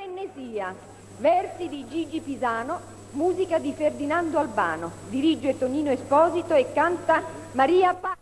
Frennesia. Versi di Gigi Pisano, musica di Ferdinando Albano. Dirige Tonino Esposito e canta Maria Paris.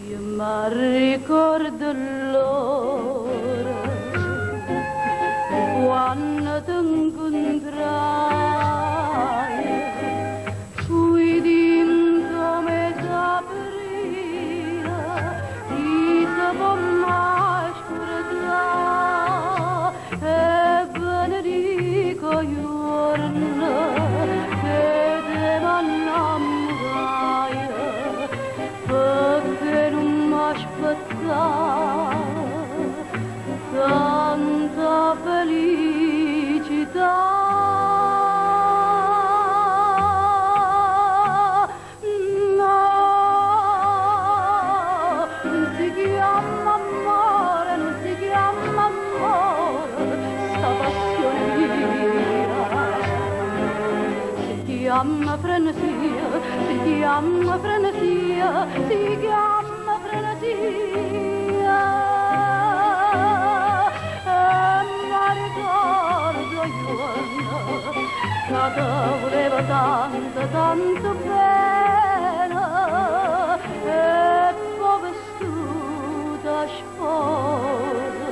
Io m'arricordo l'ora quando ti incontrai, fui dinto mese aprile, chi se può mai scordare, e benedico giorno che te m'annamorai, perché non m'aspettare tanta felicità. No, non si chiama amore, non si chiama amore, sta passione mia. Si chiama frenesia, si chiama frenesia, si chiama frenesia. E mi ricordo giorno che ti volevo tanto, tanto bene e poi vestita sposa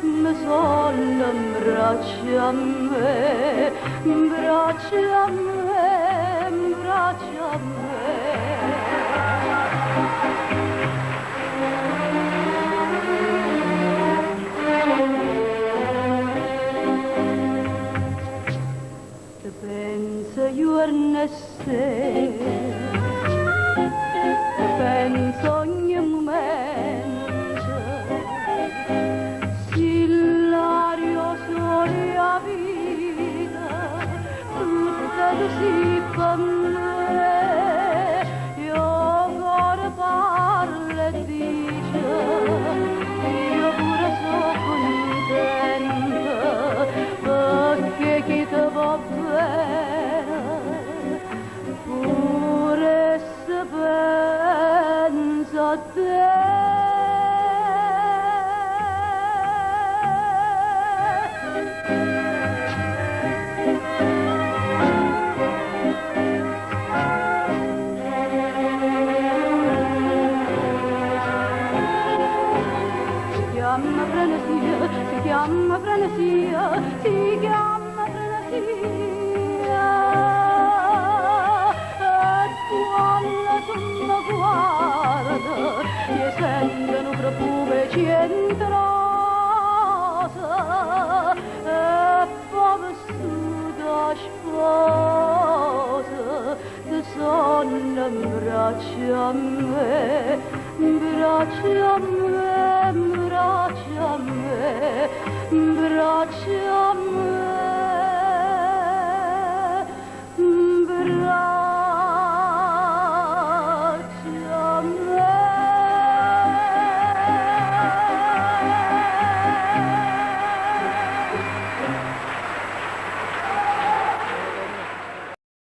mi sono in braccio a me, in braccio a me, in braccio a me. Te penso giorno e sera, te penso ogni momento, se l'aria sole a vita, tutta tu sei per me, io cuore parla e dice, io pure sono contenta, perché chi ti va bene, pure se pensa a te. Si chiama frenesia, si chiama frenesia, si chiama frenesia. E quando tu mi guardi, io sento un profumo centrosa e poi vestita sposa ti sono in braccio a me, in braccio a me, in braccio a me, in braccio a me, in braccio.